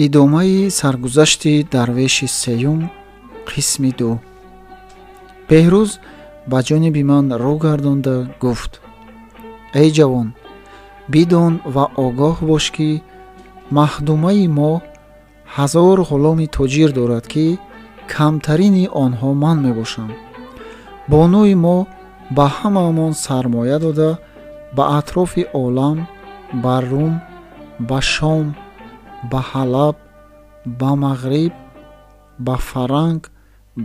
Идомаи саргузашти дарвеши сеюм, қисми ду. Беҳрӯз ба ҷониби ман рӯ гардонда гуфт: эй ҷавон, бидон ва огоҳ бош, ки махдумаи мо 1000 ғуломи тоҷир дорад, ки камтарини онҳо ман мебошам. Бонуи мо ба ҳамаамон сармоя дода, ба атрофи олам, ба Рум, ба Шом, ба Ҳалаб, ба Мағриб, ба Фаранг,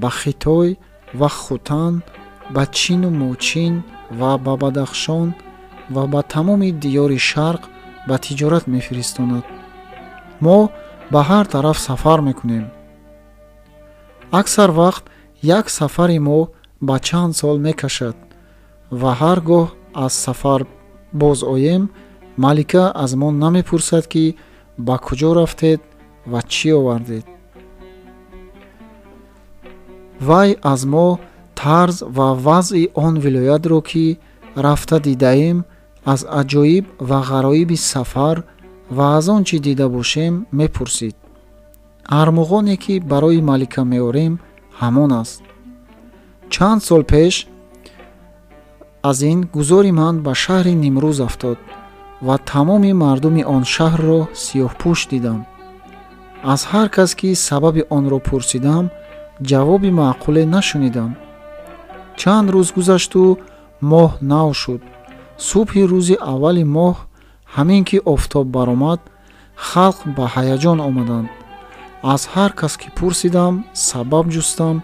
ба Хитой ва Хутан, ба Чину Мучин ва ба Бадахшон ва ба тамоми диёри Шарқ ба тиҷорат мефиристонад. Мо ба ҳар тараф сафар мекунем. Аксар вақт як сафари мо ба чанд сол мекашад ва ҳар гоҳ аз сафар боз оем, малика аз мо намепурсад, ки ба куҷо рафтед ва чӣ овардед. Вай аз мо тарз ва вазъи он вилоятро, ки рафта дидаем, аз аҷоиб ва ғароиби сафар ва аз он чӣ дида бошем мепурсид. Армуғоне, ки барои малика меорем, ҳамон аст. Чанд сол пеш аз ин гузори ман ба шаҳри Нимрӯз афтод ва тамоми мардуми он шаҳрро сиёҳпӯш дидам. Аз ҳар кас, ки сабаби онро пурсидам, ҷавоби маъқуле нашунидам. Чанд рӯз гузашту моҳ нав шуд. Субҳи рӯзи аввали моҳ, ҳамин ки офтоб баромад, халқ ба ҳаяҷон омаданд. Аз ҳар кас, ки пурсидам, сабаб ҷустам,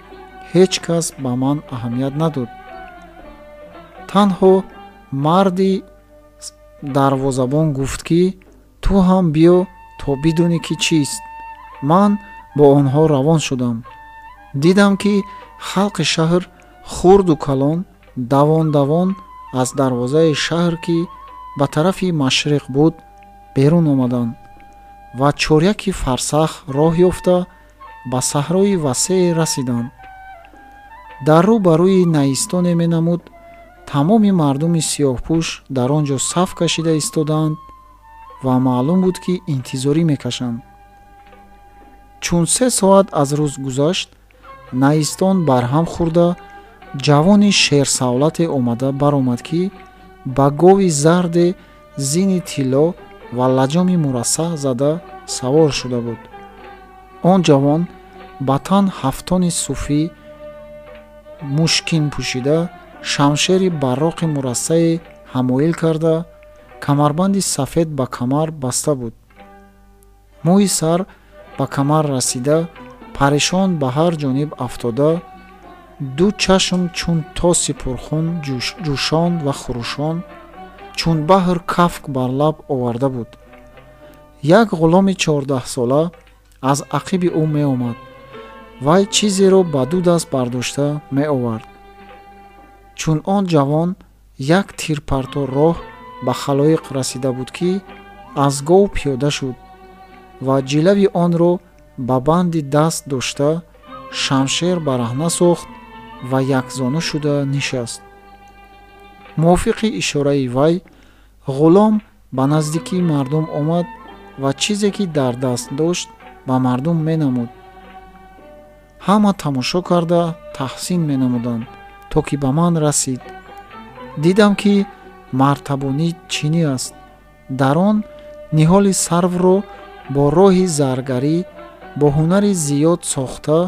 ҳеҷ кас ба ман аҳамият надод. Танҳо марди дарвозабон гуфт, ки ту ҳам биё, то бидонӣ, ки чист. Ман бо онҳо равон шудам. Дидам, ки халқи шаҳр хурду калон давон давон аз дарвозаи шаҳр, ки ба тарафи машриқ буд, берун омаданд ва чоряки фарсах роҳ ёфта ба саҳрои васее расиданд. Дар рӯ ба рӯи наистоне менамуд, тамоми мардуми сиёҳпӯш дар он ҷо саф кашида истодаанд ва маълум буд, ки интизорӣ мекашанд. Чун 3 соат аз рӯз гузашт, наистон барҳам хӯрда, ҷавони шерсавлате омада баромад, ки ба гови зарде зини тилло ва лаҷоми мурассаъ зада савор шуда буд. Он ҷавон ба тан ҳафтони суфӣ мушкин пӯшида, шамшери барроқи мурассае ҳамоил карда, камарбанди сафед ба камар баста буд. Мӯи сар ба камар расида, парешон ба ҳар ҷониб афтода, ду чашм чун тоси пурхун ҷӯшон ва хурӯшон, чун баҳр кафк бар лаб оварда буд. Як ғуломи 14сола аз ақиби ӯ меомад. Вай чизеро ба ду даст бардошта меовард. Чун он ҷавон як тирпарто роҳ ба халоиқ расида буд, ки аз гов пиёда шуд ва ҷилави онро ба банди даст дошта, шамшер бараҳна сохт ва якзону шуда нишаст. Мувофиқи ишораи вай, ғулом ба наздикии мардум омад ва чизе, ки дар даст дошт, ба мардум менамуд. Ҳама тамошо карда таҳсин менамуданд, то ки ба ман расид. Дидам, ки мартабонӣ чинӣ аст. Дар он ниҳоли сарвро бо роҳи заргарӣ бо ҳунари зиёд сохта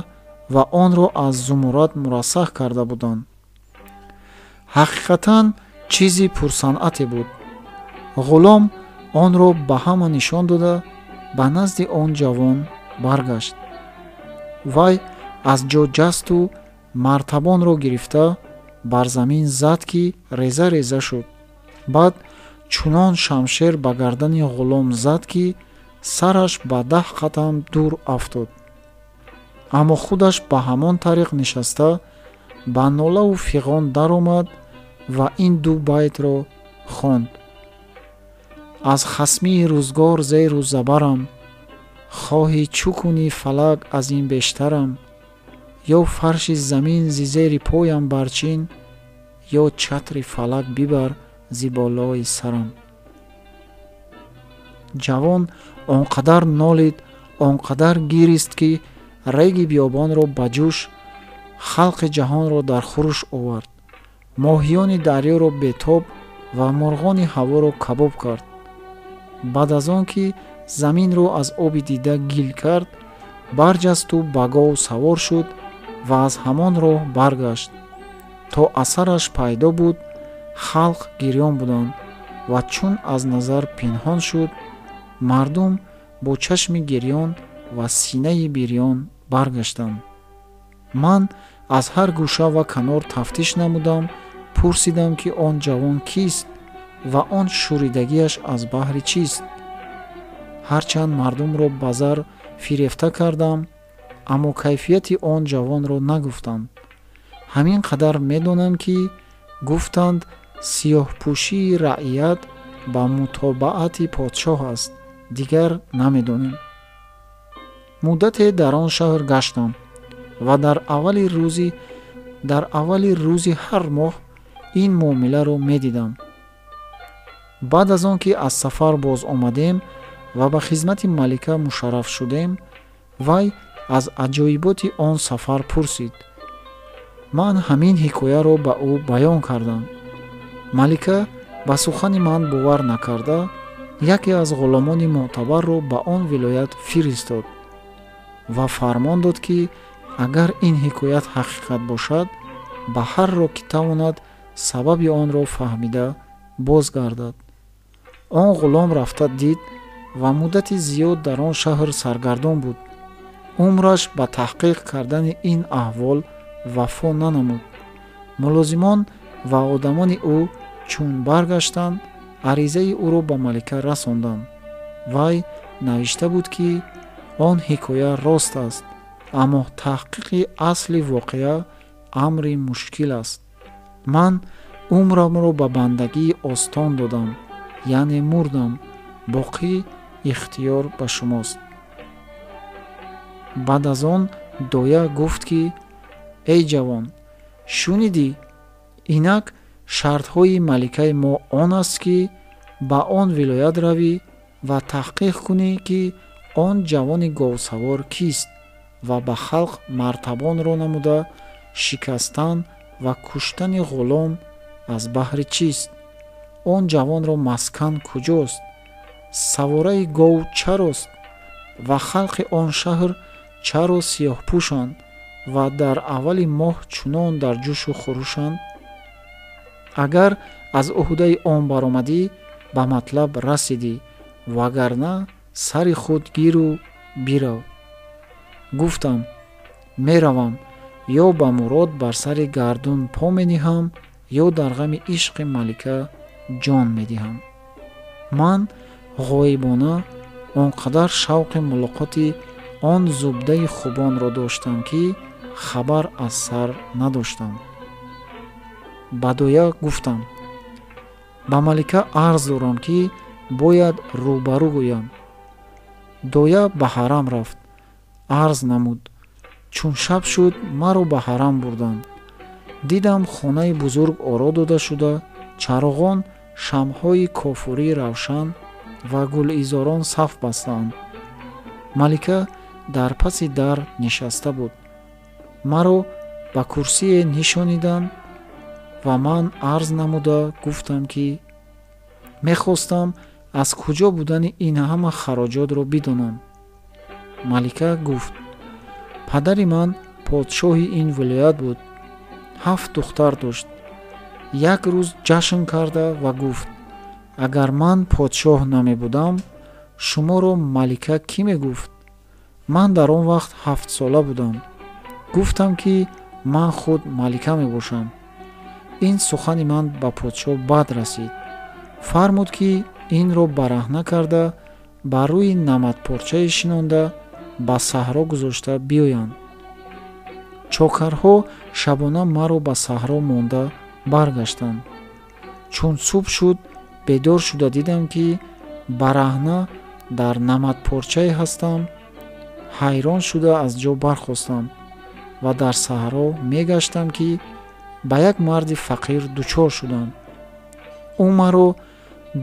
ва онро аз зумуррад мурассаҳ карда буданд. Ҳақиқатан чизи пурсанъате буд. Ғулом онро ба ҳама нишон дода, ба назди он ҷавон баргашт. Вай аз ҷо ҷасту мартабонро гирифта бар замин зад, ки реза реза шуд. Баъд чунон шамшер ба гардани ғулом зад, ки сараш ба 10 қадам дур афтод. Аммо худаш ба ҳамон тариқ нишаста, ба нолаву фиғон даромад ва ин ду байтро хонд: аз хасмии рӯзгор зеру забарам, хоҳӣ чӯ кунӣ фалак аз ин бештарам, ё фарши замин зи зери поям барчин, ё чатри фалак бибар зи болои сарам. Ҷавон он қадар нолид, Он қадар гирист, ки реги биёбонро ба ҷӯш, халқи ҷаҳонро дар хуруш овард, моҳиёни дарёро бетоб ва мурғони ҳаворо кабоб кард. Баъд аз он ки заминро аз оби дида гил кард, барҷасту ба гов савор шуд ва аз ҳамон роҳ баргашт. То асараш пайдо буд, халқ гирён буданд ва чун аз назар пинҳон шуд, мардум бо чашми гирён ва синаи бирён баргаштанд. Ман аз ҳар гӯша ва канор тафтиш намудам, пурсидам, ки он ҷавон кист ва он шӯридагиаш аз баҳри чист. Ҳарчанд мардумро ба зар фирефта кардам, аммо кайфияти он ҷавонро нагуфтанд. Ҳамин қадар медонам, ки гуфтанд сиёҳпӯшии раъият ба мутобаати подшоҳ аст, дигар намедонем. Муддате дар он шаҳр гаштам ва дар аввали рӯзи ҳар моҳ ин муомиларо медидам. Баъд аз он ки аз сафар боз омадем ва ба хизмати малика мушарраф шудем, вай аз аҷоиботи он сафар пурсид. Ман ҳамин ҳикояро ба ӯ баён кардам. Малика ба сухани ман бовар накарда, яке аз ғуломони мӯътабарро ба он вилоят фиристод ва фармон дод, ки агар ин ҳикоят ҳақиқат бошад, ба ҳарро ки тавонад сабаби онро фаҳмида бозгардад. Он ғулом рафта дид ва муддати зиёд дар он шаҳр саргардон буд. Умраш ба таҳқиқ кардани ин аҳвол вафо нанамуд. Мулозимон ва одамони ӯ чун баргаштанд, аризаи ӯро ба малика расонданд. Вай навишта буд, ки он ҳикоя рост аст, аммо таҳқиқи асли воқеа амри мушкил аст. Ман умрамро ба бандагии остон додам, яъне мурдам, боқӣ ихтиёр ба шумост. Баъд аз он доя гуфт, ки эй ҷавон, шунидӣ, инак шартҳои маликаи мо он аст, ки ба он вилоят равӣ ва таҳқиқ кунӣ, ки он ҷавони говсавор кист ва ба халқ мартабонро намуда шикастан ва куштани ғулом аз баҳри чист? Он ҷавонро маскан куҷост? Савораи гов чарост? Ва халқи он шаҳр чаро сиёҳпӯшанд ва дар аввали моҳ чунон дар ҷӯшу хурӯшанд? Агар аз ӯҳдаи он баромадӣ, ба матлаб расидӣ, вагарна сари худ гиру бирав. Гуфтам: меравам, ё ба мурод бар сари гардун по мениҳам, ё дар ғами ишқи малика ҷон медиҳам. Ман ғоибона он қадар шавқи мулоқоти он зубдаи хубонро доштам, ки хабар аз сар надоштам. Ба доя гуфтам: ба малика арз дорам, ки бояд рӯбарӯ гӯям. Доя ба ҳарам рафт, арз намуд. Чун шаб шуд, маро ба ҳарам бурданд. Дидам хонаи бузург оро дода шуда, чароғон, шамъҳои кофурӣ равшан ва гулизорон саф бастаанд. Малика дар паси дар нишаста буд. Маро ба курсие нишониданд ва ман арз намуда гуфтам, ки мехостам аз куҷо будани ин ҳама хароҷотро бидонам. Малика гуфт: падари ман подшоҳи ин вилоят буд, 7 духтар дошт. Як рӯз ҷашн карда ва гуфт: агар ман подшоҳ намебудам, шуморо малика кӣ мегуфт? Ман дар он вақт 7-сола будам. Гуфтам, ки ман худ малика мебошам. Ин сухани ман ба подшоҳ бад расид. Фармуд, ки инро бараҳна карда, ба рӯи намадпорчае шинонда, ба саҳро гузошта биёянд. Чокарҳо шабона маро ба саҳро монда баргаштанд. Чун субҳ шуд, бедор шуда дидам, ки бараҳна дар намадпорчае ҳастам. Ҳайрон шуда аз ҷо бархостам ва дар саҳро мегаштам, ки ба як марди фақир дучор шудам. Ӯ маро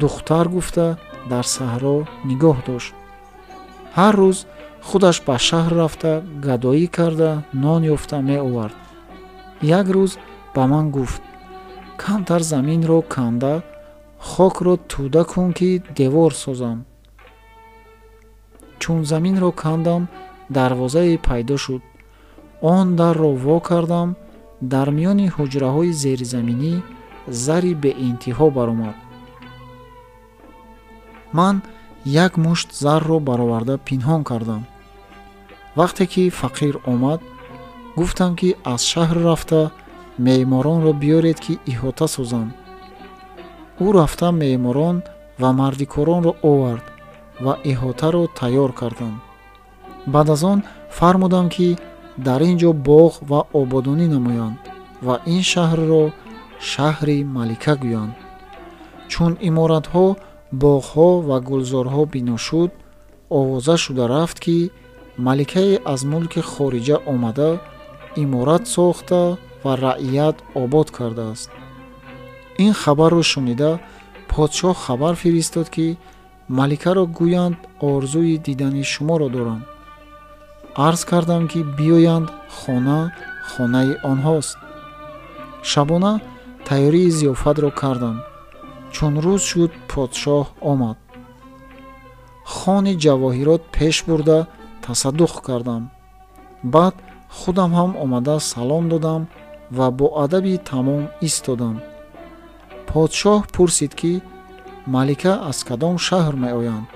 духтар гуфта дар саҳро нигоҳ дошт. Ҳар рӯз Худаш ба шаҳр рафта гадоӣ карда нон ёфта меовард. Як рӯз ба ман гуфт: камтар заминро канда хокро тӯда кун, ки девор созам. Чун заминро кандам, дарвозае пайдо шуд. Он дарро во кардам, дар миёни ҳуҷраҳои зеризаминӣ зари беинтиҳо баромад. Ман як мушт зарро бароварда пинҳон кардам. Вақте ки фақир омад, гуфтам, ки аз шаҳр рафта меъморонро биёред, ки иҳота созанд. Ӯ рафта меъморон ва мардикоронро овард ва иҳотаро тайёр карданд. Баъд аз он фармудам, ки дар ин ҷо боғ ва ободонӣ намоянд ва ин шаҳрро шаҳри малика гӯянд. Чун иморатҳо, боғҳо ва гулзорҳо бино шуд, овоза шуда рафт, ки маликае аз мулки хориҷа омада иморат сохта ва раият обод кардааст. Ин хабарро шунида подшоҳ хабар фиристод, ки маликаро гӯянд орзуи дидани шуморо доранд. Арз кардам, ки биёянд, хона хонаи онҳост. Шабона тайёрии зиёфатро кардам. Чун рӯз шуд, подшоҳ омад. Хони ҷавоҳирот пеш бурда тасаддуқ кардам. Баъд худам ҳам омада салом додам ва бо адаби тамом истодам. Подшоҳ пурсид, ки малика аз кадом шаҳр меоянд.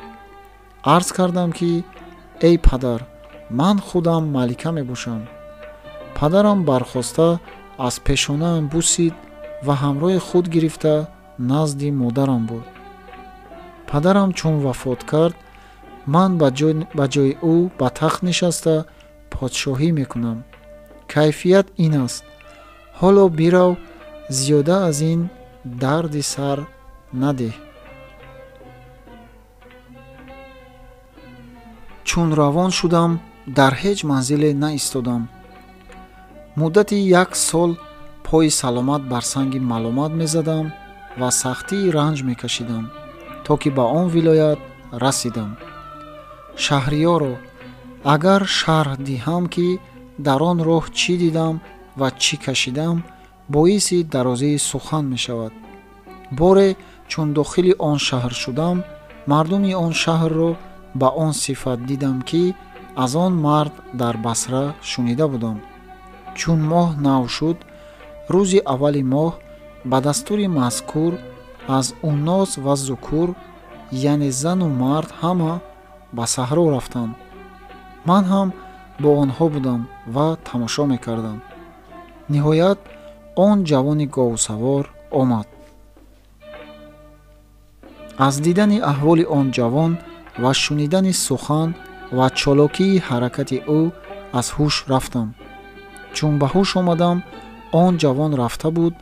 Арз кардам, ки эй падар, ман худам малика мебошам. Падарам бархоста аз пешонаам бусид ва ҳамроҳи худ гирифта назди модарам бурд. Падарам чун вафот кард, ман ба ҷои ӯ ба тахт нишаста подшоҳӣ мекунам. Кайфият ин аст. Ҳоло бирав, зиёда аз ин дарди сар надеҳ. Чун равон шудам, дар ҳеҷ манзиле наистодам. Муддати як сол пои саломат бар санги маломат мезадам ва сахтии ранҷ мекашидам, то ки ба он вилоят расидам. Шаҳриёро агар шарҳ диҳам, ки дар он роҳ чӣ дидам ва чӣ кашидам, боиси дарозии сухан мешавад. Боре чун дохили он шаҳр шудам, мардуми он шаҳрро ба он сифат дидам, ки аз он мард дар Басра шунида будам. Чун моҳ нав шуд, рӯзи аввали моҳ ба дастури мазкур аз уннос ва зукур, яъне зану мард, ҳама ба саҳро рафтанд. Ман ҳам бо онҳо будам ва тамошо мекардам. Ниҳоят он ҷавони говсавор омад. Аз дидани аҳволи он ҷавон ва шунидани сухан ва чолокии ҳаракати ӯ аз ҳуш рафтам. Чун ба ҳуш омадам, он ҷавон рафта буд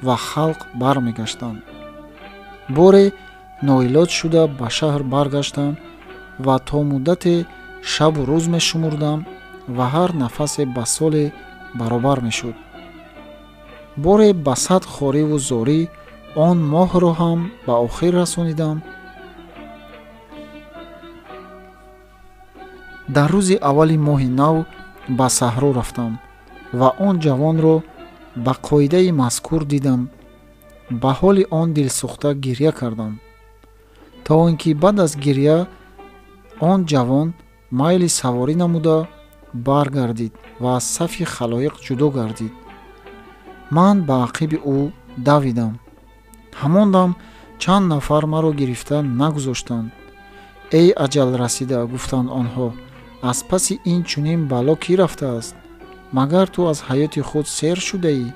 ва халқ бармегаштанд. Боре ноилоҷ шуда ба шаҳр баргаштам ва то муддате шабу рӯз мешумурдам ва ҳар нафасе ба соле баробар мешуд. Боре ба сад хориву зорӣ он моҳро ҳам ба охир расонидам. Дар рӯзи аввали моҳи нав ба саҳро рафтам ва он ҷавонро ба қоидаи мазкур дидам. Ба ҳоли он дилсӯхта гирья кардам, то он ки баъд аз гирья он ҷавон майли саворӣ намуда баргардид ва аз сафи халоиқ ҷудо гардид. Ман ба ақиби ӯ давидам. Ҳамон дам чанд нафар маро гирифта нагузоштанд. Эй аҷал расида, гуфтанд онҳо, аз паси ин чунин бало кӣ рафтааст? Магар ту аз ҳаёти худ сер шудаӣ?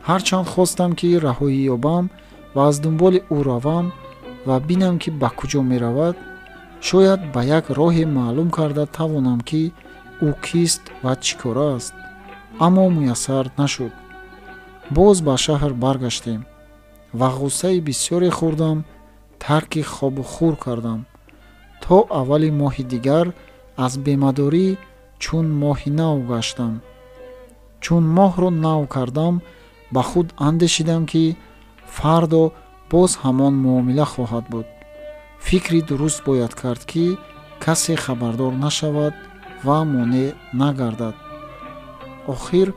Ҳарчанд хостам, ки раҳоӣ ёбам ва аз дунболи ӯ равам ва бинам, ки ба куҷо меравад, шояд ба як роҳе маълум карда тавонам, ки ӯ кист ва чӣ кора аст. Аммо муяссар нашуд. Боз ба шаҳр баргаштем ва ғуссаи бисёре хӯрдам, тарки хобу хӯр кардам. То аввали моҳи дигар аз бемадорӣ чун моҳи нав гаштам. Чун моҳро нав кардам, ба худ андешидам, ки фардо боз ҳамон муомила хоҳад буд. Фикри дуруст бояд кард, ки касе хабардор нашавад ва монеъ нагардад. Охир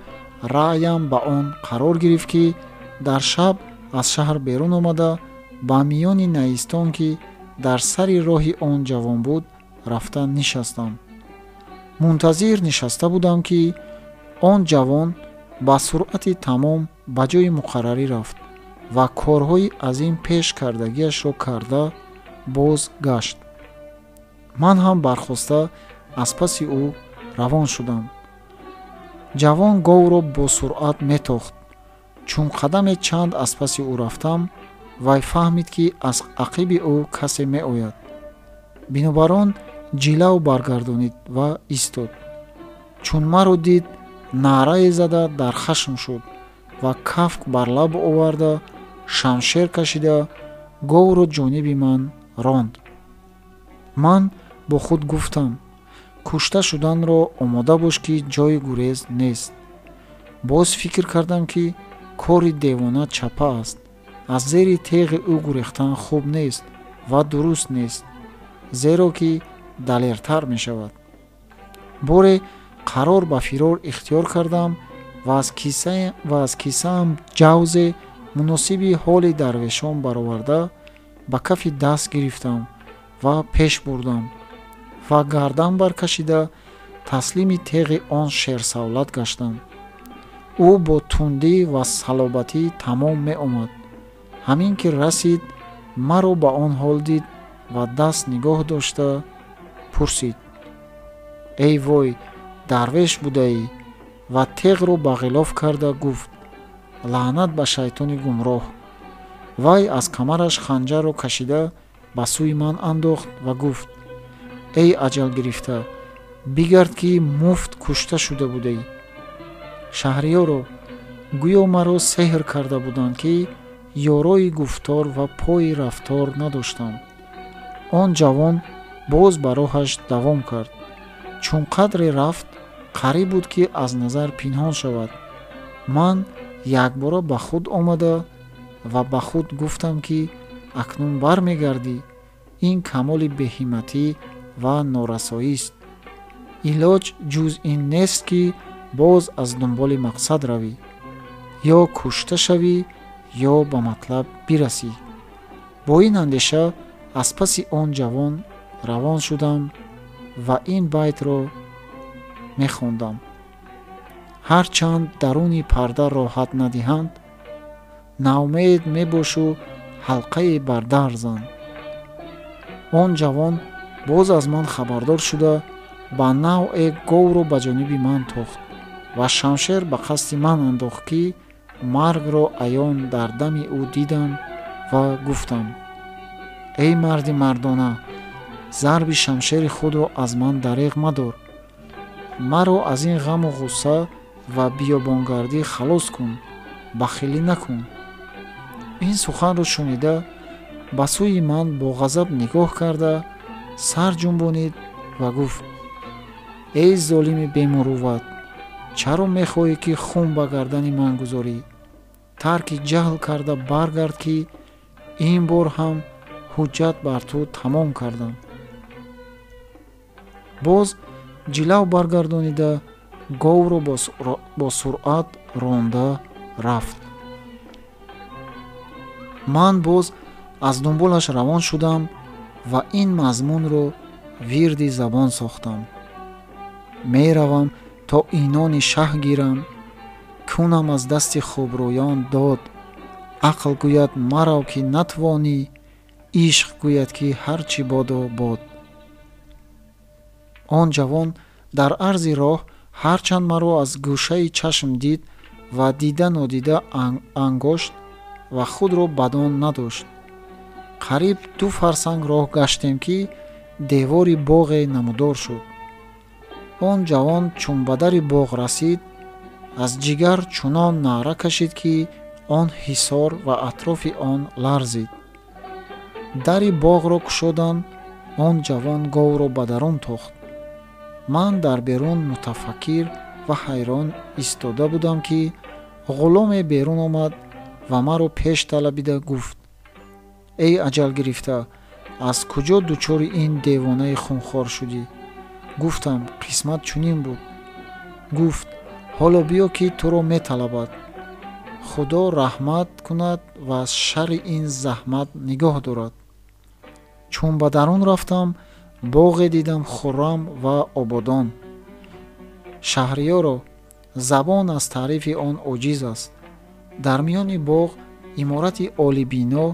раъям ба он қарор гирифт, ки дар шаб аз шаҳр берун омада ба миёни найистон, ки дар сари роҳи он ҷавон буд, рафта нишастам. Мунтазир нишаста будам, ки он ҷавон ба суръати тамом ба ҷои муқаррарӣ рафт ва корҳои аз ин пеш кардагиашро карда боз гашт. Ман ҳам бархоста аз паси ӯ равон шудам. Ҷавон говро бо суръат метохт. Чун қадаме чанд аз паси ӯ рафтам, вай фаҳмид, ки аз ақиби ӯ касе меояд. Бинобар он ҷилав баргардонид ва истод. Чун маро дид, наърае зада дар хашм шуд ва кафк бар лаб оварда, шамшер кашида говро ҷониби ман ронд. Ман бо худ гуфтам: кушта шуданро омода бош, ки ҷои гурез нест. Боз фикр кардам, ки кори девона чапа аст, аз зери теғи ӯ гурехтан хуб нест ва дуруст нест, зеро ки далертар мешавад. Боре қарор ба фирор ихтиёр кардам ва аз кисаам ҷавзе муносиби ҳоли дарвешон бароварда ба кафи даст гирифтам ва пеш бурдам ва гардан баркашида таслими теғи он шерсавлат гаштам. Ӯ бо тундӣ ва салобатӣ тамом меомад. Ҳамин ки расид, маро ба он ҳол дид ва даст нигоҳ дошта пурсид: эй вой, дарвеш будаӣ? Ва теғро ба ғилоф карда гуфт: лаънат ба шайтони гумроҳ. Вай аз камараш ханҷарро кашида ба сӯи ман андохт ва гуфт: эй аҷал гирифта, бигард, ки муфт кушта шуда будаӣ. Шаҳриёро гӯё маро сеҳр карда буданд, ки ёрои гуфтор ва пои рафтор надоштам. Он ҷавон боз ба роҳаш давом кард. Чун қадре рафт, қариб буд, ки аз назар пинҳон шавад. Ман якбора ба худ омада ва ба худ гуфтам, ки акнун бармегардӣ, ин камоли беҳимматӣ ва норасоист. Илоҷ ҷуз ин нест, ки боз аз дунболи мақсад равӣ, ё кушта шавӣ, ё ба матлаб бирасӣ. Бо ин андеша аз паси он ҷавон равон шудам ва ин байтро мехондам: ҳарчанд даруни парда роҳат надиҳанд, наумед мебошу ҳалқае бар дар зан. Он ҷавон боз аз ман хабардор шуда ба навъе говро ба ҷониби ман тохт ва шамшер ба қасди ман андохт, ки маргро аён дар дами ӯ дидам ва гуфтам: эй марди мардона, зарби шамшери худро аз ман дареғ мадор, маро аз ин ғаму ғусса ва биёбонгардӣ халос кун, бахилӣ накун. Ин суханро шунида ба сӯи ман бо ғазаб нигоҳ карда сар ҷунбонид ва гуфт: эй золими бемурувват, чаро мехоҳӣ, ки хун ба гардани ман гузорӣ? Тарки ҷаҳл карда баргард, ки ин бор ҳам ҳуҷҷат бар ту тамом кардам. Боз ҷилав баргардонида говро бо суръат ронда рафт. Ман боз аз дунболаш равон шудам ва ин мазмунро вирди забон сохтам: меравам то инони шаҳ гирам, кунам аз дасти хубрӯён дод. Ақл гӯяд марав, ки натвонӣ, ишқ гӯяд, ки ҳар чӣ бодо бод. Он ҷавон дар арзи роҳ ҳарчанд маро аз гӯшаи чашм дид ва дида нодида ангошт ва худро бадон надошт. Қариб 2 фарсанг роҳ гаштем, ки девори боғе намудор шуд. Он ҷавон чун ба дари боғ расид, аз ҷигар чунон наъра кашид, ки он ҳисор ва атрофи он ларзид. Дари боғро кушоданд, он ҷавон говро ба дарун тохт. Ман дар берун мутафаккир ва ҳайрон истода будам, ки ғуломе берун омад ва маро пеш талабида гуфт: эй аҷал гирифта, аз куҷо дучори ин девонаи хунхор шудӣ? Гуфтам: қисмат чунин буд. Гуфт: ҳоло биё, ки туро металабад. Худо раҳмат кунад ва аз шарри ин заҳмат нигоҳ дорад. Чун ба дарун рафтам, боғе дидам хуррам ва ободон. Шаҳриёро забон аз таърифи он оҷиз аст. Дар миёни боғ иморати олибино,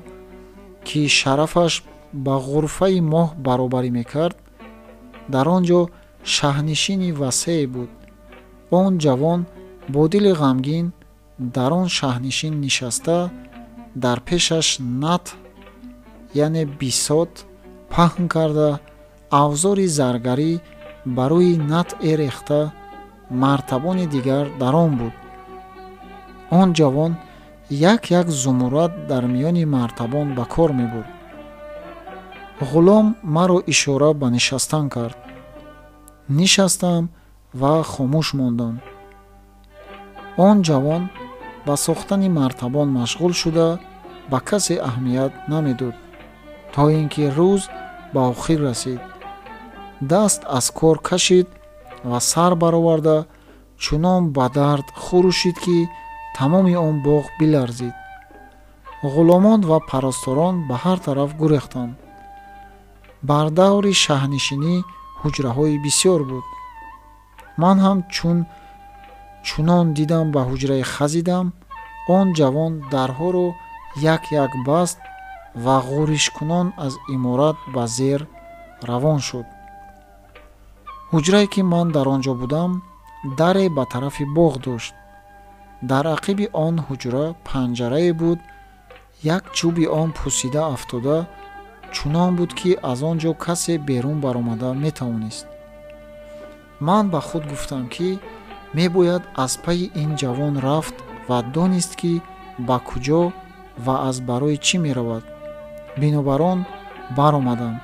ки шарафаш ба ғурфаи моҳ баробарӣ мекард, дар он ҷо шаҳнишини васее буд. Он ҷавон бо дили ғамгин дар он шаҳнишин нишаста, дар пешаш нат, яъне бисот паҳн карда, авзори заргарӣ ба рӯи натъе рехта, мартабони дигар дар он буд. Он ҷавон як-як зумуррад дар миёни мартабон ба кор мебурд. Ғулом маро ишора ба нишастан кард. Нишастам ва хомӯш мондам. Он ҷавон ба сохтани мартабон машғул шуда, ба касе аҳамият намедод, то ин ки рӯз ба охир расид. Даст аз кор кашид ва сар бароварда чунон ба дард хурӯшид, ки тамоми он боғ биларзид. Ғуломон ва парасторон ба ҳар тараф гурехтанд. Бар даври шаҳнишинӣ ҳуҷраҳои бисёр буд. Ман ҳам чун чунон дидам ба ҳуҷрае хазидам. Он ҷавон дарҳоро як-як баст ва ғӯришкунон аз иморат ба зер равон шуд. Ҳуҷрае ки ман дар он ҷо будам, даре ба тарафи боғ дошт. Дар ақиби он ҳуҷра панҷарае буд, як чӯби он пусида афтода, чунон буд, ки аз он ҷо касе берун баромада метавонист. Ман ба худ гуфтам, ки мебояд аз пайи ин ҷавон рафт ва донист, ки ба куҷо ва аз барои чӣ меравад. Бинобар он баромадам.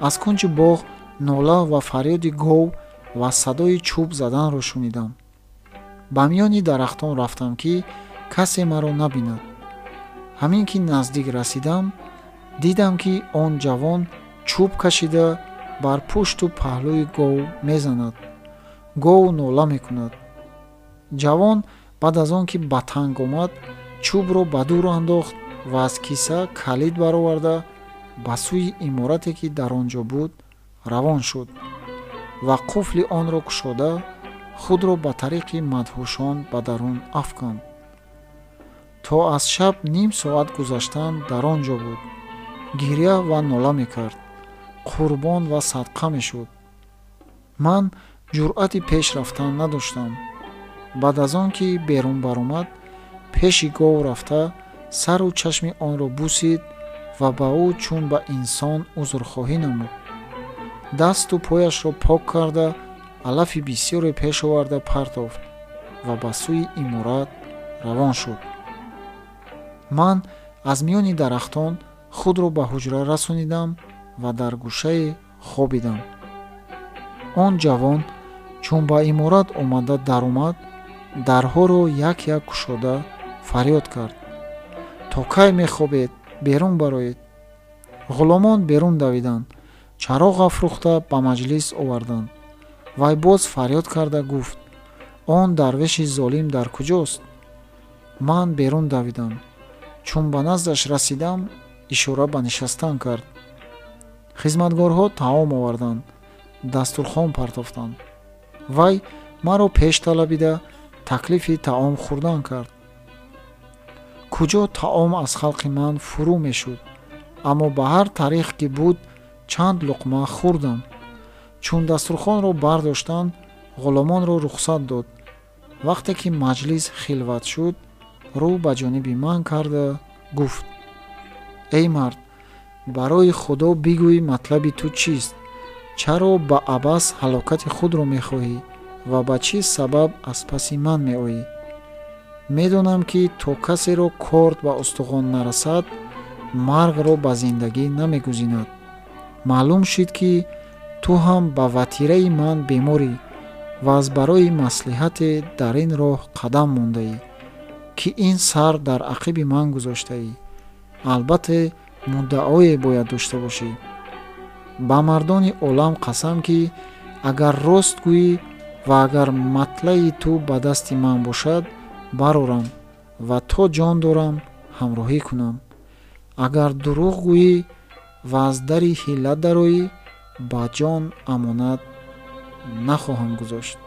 Аз кунҷи боғ нола ва фарёди гов ва садои чӯб заданро шунидам. Ба миёни дарахтон рафтам, ки касе маро набинад. Ҳамин ки наздик расидам, дидам, ки он ҷавон чӯб кашида бар пушту паҳлӯи гов мезанад. Гов нола мекунад. Ҷавон баъд аз он ки ба танг омад, чӯбро ба дур андохт ва аз киса калид бароварда ба сӯи иморате, ки дар он ҷо буд, равон шуд ва қуфли онро кушода, худро ба тариқи мадҳушон ба дарун афканд. То аз шаб ним соат гузаштан дар он ҷо буд. Гиря ва нола мекард, қурбон ва садқа мешуд. Ман ҷуръати пеш рафтан надоштам. Баъд аз он ки берун баромад, пеши гов рафта, сару чашми онро бусид ва ба ӯ чун ба инсон узрхоҳӣ намуд. Дасту пояшро пок карда, алафи бисёре пеш оварда партофт ва ба сӯи иморат равон шуд. Ман аз миёни дарахтон худро ба ҳуҷра расонидам ва дар гӯшае хобидам. Он ҷавон чун ба иморат омада даромад, дарҳоро як-як кушода фарёд кард: то кай мехобед? Берун бароед. Ғуломон берун давиданд, чароғ афрӯхта ба маҷлис оварданд. Вай боз фарёд карда гуфт: он дарвеши золим дар куҷост? Ман берун давидам. Чун ба наздаш расидам, ишора ба нишастан кард. Хизматгорҳо таом оварданд, дастурхон партофтанд. Вай маро пеш талабида таклифи таом хӯрдан кард. Куҷо таом аз халқи ман фурӯ мешуд, аммо ба ҳар тариқ ки буд чанд луқма хӯрдам. Чун дастурхонро бардоштанд, ғуломонро рухсат дод. Вақте ки маҷлис хилват шуд, рӯ ба ҷониби ман карда гуфт: эй мард, барои Худо бигӯй, матлаби ту чист? Чаро ба абас ҳалокати худро мехоҳӣ ва ба чӣ сабаб аз паси ман меоӣ? Медонам, ки то касеро корд ба устухон нарасад, маргро ба зиндагӣ намегузинад. Маълум шид, ки ту ҳам ба ватираи ман беморӣ ва аз барои маслиҳате дар ин роҳ қадам мондаӣ, ки ин сар дар ақиби ман гузоштаӣ. Албатта, Муддаое бояд дошта бошӣ. Ба мардони олам қасам, ки агар рост гӯӣ ва агар матлаи ту ба дасти ман бошад, барорам ва то ҷон дорам ҳамроҳӣ кунам. Агар дурӯғ гӯӣ ва аз дари ҳила дароӣ, ба ҷон амонат нахоҳам гузошт.